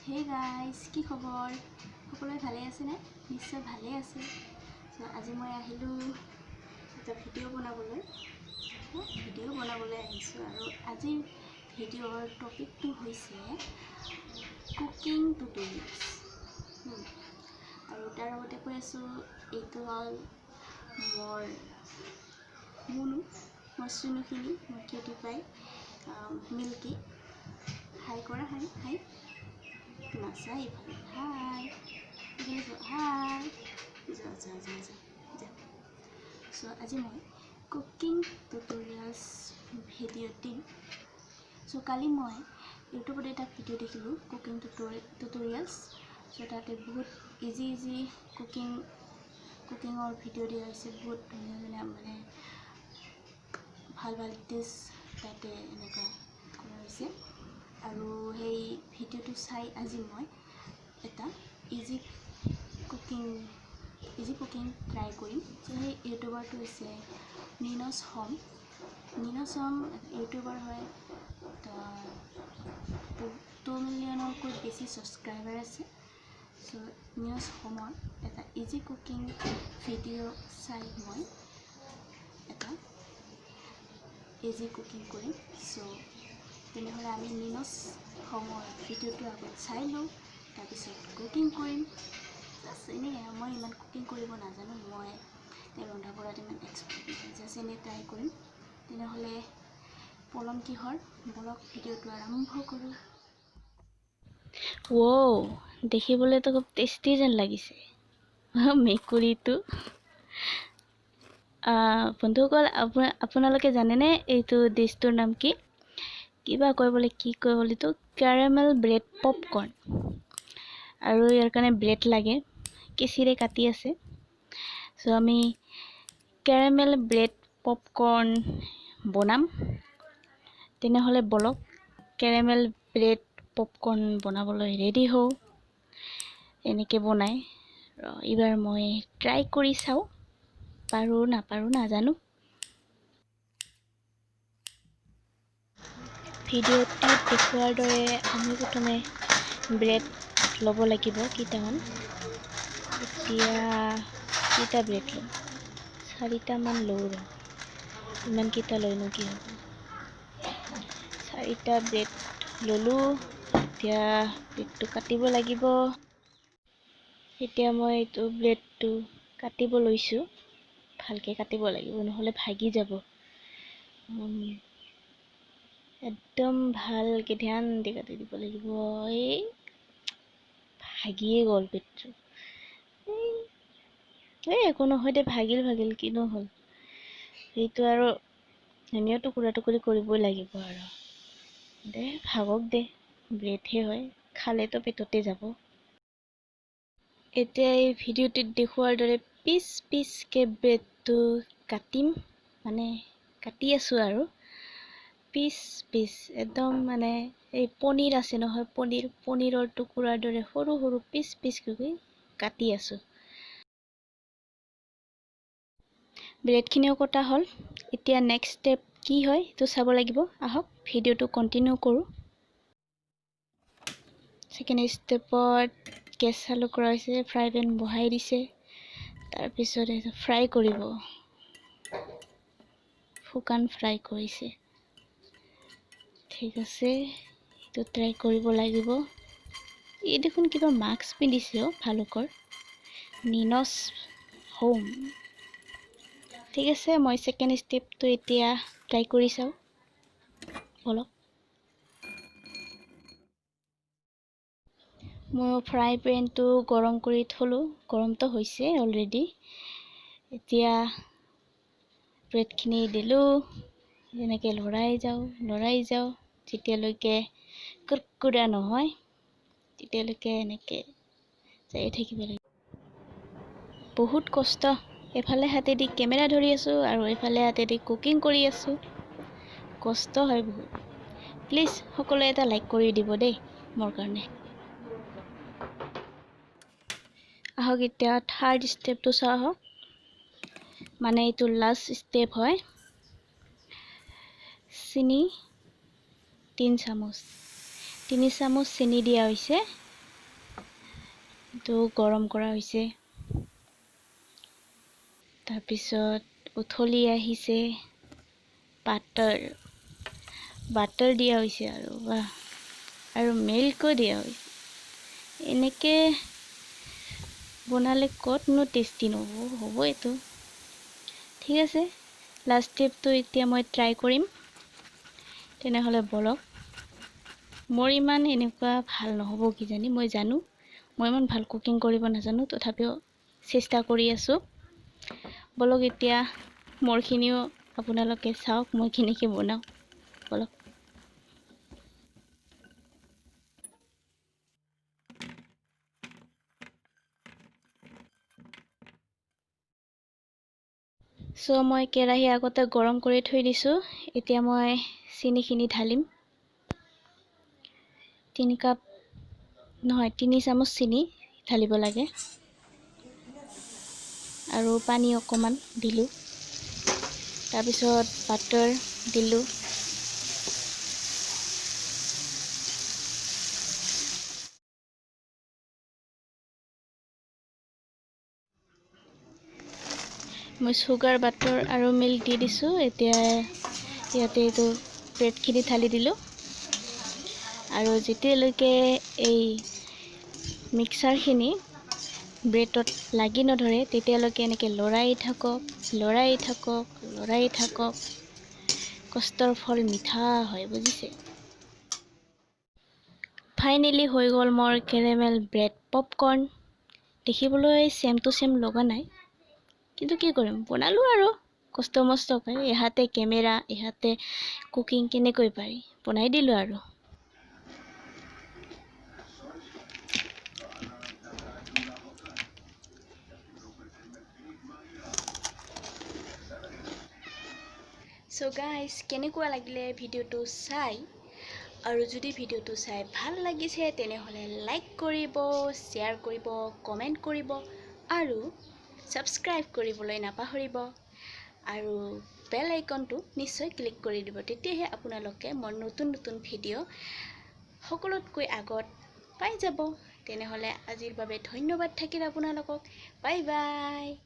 Hey guys, কি খবৰ? সকলোৱে ভালে আছেনে? নিশ্চয় ভালেই আছে। চ' আজি মই আহিলোঁ এটা ভিডিঅ' বনাবলৈ। ভিডিঅ' বনাবলৈ আহিছোঁ আৰু আজিৰ ভিডিঅ'ৰ টপিকটো হৈছে কুকিং টিউটৰিয়েলছ। আৰু তাৰ লগতে কৈ আছোঁ, এইটো হ'ল মোৰ মুনু, মোৰ চুনুখিনি, মোৰ কিউটি পাই মিল্কি। হাই কৰা, হাই হাই, নাচা এইফালে, হাই হাই, যা যা যা যা যা। চ' আজি মই কুকিং টিউটৰিয়েলছ ভিডিঅ' দিম। চ' কালি মই ইউটিউবত এটা ভিডিঅ' দেখিলোঁ, কুকিং টিউটৰিয়েলছ। চ' তাতে বহুত ইজি ইজি কুকিঙৰ ভিডিঅ' দিয়া হৈছে, বহুত ধুনীয়া ধুনীয়া মানে ভাল ভাল ডিছ তাতে এনেকুৱা কৰা হৈছে। আৰু সেই ভিডিঅ'টো চাই আজি মই এটা ইজি কুকিং ট্ৰাই কৰিম। চ' সেই ইউটিউবাৰটো হৈছে নিনছ হোম। নিনছ হোম ইউটিউবাৰ হয়, 2 মিলিয়নতকৈ বেছি ছাবস্ক্ৰাইবাৰ আছে। চ' নিনছ হোমৰ এটা ইজি কুকিং ভিডিঅ' চাই মই এটা ইজি কুকিং কৰিম। চ' তেনেহ'লে আমি নিনছ হোমৰ ভিডিঅ'টো আগত চাই লওঁ, তাৰপিছত কুকিং কৰিম। জাষ্ট এনেই, মই ইমান কুকিং কৰিব নাজানো, মই ৰন্ধা বঢ়াত ইমান এক্সপাৰ্ট নহয়, জাষ্ট এনেই ট্ৰাই কৰিম। তেনেহ'লে পলম কিহৰ, ব'লক ভিডিঅ'টো আৰম্ভ কৰোঁ। ৱ' দেখিবলৈতো খুব টেষ্টি যেন লাগিছে মেকুৰীটো। বন্ধুসকল, আপোনালোকে জানেনে এইটো ডিছটোৰ নাম কি? কিবা কয় বোলে, কি কয় বোলে এইটো কেৰামেল ব্ৰেড পপকৰ্ণ। আৰু ইয়াৰ কাৰণে ব্ৰেড লাগে, কেঁচিৰে কাটি আছে। চ' আমি কেৰামেল ব্ৰেড পপকৰ্ণ বনাম। তেনেহ'লে ব'লক কেৰামেল ব্ৰেড পপকৰ্ণ বনাবলৈ ৰেডি হওঁ। এনেকৈ বনায়, এইবাৰ মই ট্ৰাই কৰি চাওঁ, পাৰোঁ নাপাৰোঁ নাজানো। ভিডিঅ'টোত দেখুওৱাৰ দৰে আমি প্ৰথমে ব্ৰেড ল'ব লাগিব কেইটামান। এতিয়া কেইটা ব্ৰেড ল'ম? চাৰিটামান লওঁ ৰ, ইমানকেইটা লৈনো কি হ'ব। চাৰিটা ব্ৰেড ল'লোঁ। এতিয়া ব্ৰেডটো কাটিব লাগিব। এতিয়া মই এইটো ব্ৰেডটো কাটিব লৈছোঁ। ভালকৈ কাটিব লাগিব, নহ'লে ভাগি যাব। একদম ভালকৈ ধ্যান দি কাটি দিব লাগিব। এই ভাগিয়ে গ'ল ব্ৰেডটো। এই একো নহয় দে, ভাগিল ভাগিল, কিনো হ'ল সেইটো আৰু, এনেও টুকুৰা টুকুৰি কৰিবই লাগিব আৰু। দে ভাগক দে, ব্ৰেডহে হয়, খালেতো পেটতে যাব। এতিয়া এই ভিডিঅ'টোত দেখুওৱাৰ দৰে পিচ পিচকৈ ব্ৰেডটো কাটিম, মানে কাটি আছোঁ আৰু পিচ পিচ একদম, মানে এই পনীৰ আছে নহয়, পনীৰ, পনীৰৰ টুকুৰাৰ দৰে সৰু সৰু পিচ পিচকৈ কাটি আছোঁ। ব্ৰেডখিনিও কটা হ'ল। এতিয়া নেক্সট ষ্টেপ কি হয় সেইটো চাব লাগিব। আহক ভিডিঅ'টো কণ্টিনিউ কৰোঁ। ছেকেণ্ড ষ্টেপত গেছ চালু কৰা হৈছে, ফ্ৰাই পেন বহাই দিছে, তাৰপিছত এইটো ফ্ৰাই কৰিব, শুকান ফ্ৰাই কৰিছে। ঠিক আছে, সেইটো ট্ৰাই কৰিব লাগিব। এই দেখোন কিবা মাস্ক পিন্ধিছে অ' ভালুকৰ, নিনছ হোম। ঠিক আছে, মই ছেকেণ্ড ষ্টেপটো এতিয়া ট্ৰাই কৰি চাওঁ, ব'লক। মই ফ্ৰাই পেনটো গৰম কৰি থ'লোঁ, গৰমটো হৈছে অলৰেডি। এতিয়া ব্ৰেডখিনি দিলোঁ, এনেকৈ লৰাই যাওঁ লৰাই যাওঁ, যেতিয়ালৈকে কুৰকুৰা নহয় তেতিয়ালৈকে এনেকৈ যায়ে থাকিব লাগিব। বহুত কষ্ট, এফালে হাতেদি কেমেৰা ধৰি আছোঁ আৰু এফালে হাতেদি কুকিং কৰি আছোঁ, কষ্ট হয় বহুত। প্লিজ সকলোৱে এটা লাইক কৰি দিব দেই মোৰ কাৰণে। আহক এতিয়া থাৰ্ড ষ্টেপটো চাওঁ আহক, মানে এইটো লাষ্ট ষ্টেপ হয়। চেনি 3 চামুচ, 3 চামুচ চেনি দিয়া হৈছে। এইটো গৰম কৰা হৈছে। তাৰপিছত উথলি আহিছে, বাটাৰ বাটাৰ দিয়া হৈছে আৰু বাহ, আৰু মিল্কো দিয়া হৈছে। এনেকৈ বনালে ক'তনো টেষ্টি নহ'ব, হ'ব এইটো। ঠিক আছে, লাষ্ট ষ্টেপটো এতিয়া মই ট্ৰাই কৰিম। তেনেহ'লে ব'লক। মোৰ ইমান এনেকুৱা ভাল নহ'ব কিজানি, মই জানো মই ইমান ভাল কুকিং কৰিব নাজানো, তথাপিও চেষ্টা কৰি আছোঁ। ব'লক এতিয়া মোৰখিনিও আপোনালোকে চাওক মই কেনেকৈ বনাওঁ। ব'লক। চ' মই কেৰাহী আগতে গৰম কৰি থৈ দিছোঁ। এতিয়া মই চেনিখিনি ঢালিম। 3 কাপ নহয়, 3 চামুচ চেনি ঢালিব লাগে। আৰু পানী অকণমান দিলোঁ। তাৰপিছত বাটাৰ দিলোঁ। মই চুগাৰ, বাটাৰ আৰু মিল্ক দি দিছোঁ। এতিয়া ইয়াতে এইটো ব্ৰেডখিনি ঢালি দিলোঁ। আৰু যেতিয়ালৈকে এই মিক্সাৰখিনি ব্ৰেডত লাগি নধৰে তেতিয়ালৈকে এনেকৈ লৰাই থাকক, লৰাই থাকক, লৰাই থাকক। কষ্টৰ ফল মিঠা হয়, বুজিছে। ফাইনেলি হৈ গ'ল মোৰ কেৰেমেল ব্ৰেড পপকৰ্ণ। দেখিবলৈ ছেম টু ছেম লগা নাই, কিন্তু কি কৰিম, বনালোঁ আৰু কষ্ট মষ্টকৈ। ইহাতে কেমেৰা, ইহাতে কুকিং, কেনেকৈ পাৰি বনাই দিলোঁ আৰু। চ' গাইজ, কেনেকুৱা লাগিলে ভিডিঅ'টো চাই? আৰু যদি ভিডিঅ'টো চাই ভাল লাগিছে তেনেহ'লে লাইক কৰিব, শ্বেয়াৰ কৰিব, কমেণ্ট কৰিব আৰু ছাবস্ক্ৰাইব কৰিবলৈ নাপাহৰিব। আৰু বেল আইকনটো নিশ্চয় ক্লিক কৰি দিব, তেতিয়াহে আপোনালোকে মোৰ নতুন নতুন ভিডিঅ' সকলোতকৈ আগত পাই যাব। তেনেহ'লে আজিৰ বাবে ধন্যবাদ থাকিল আপোনালোকক। Bye bye.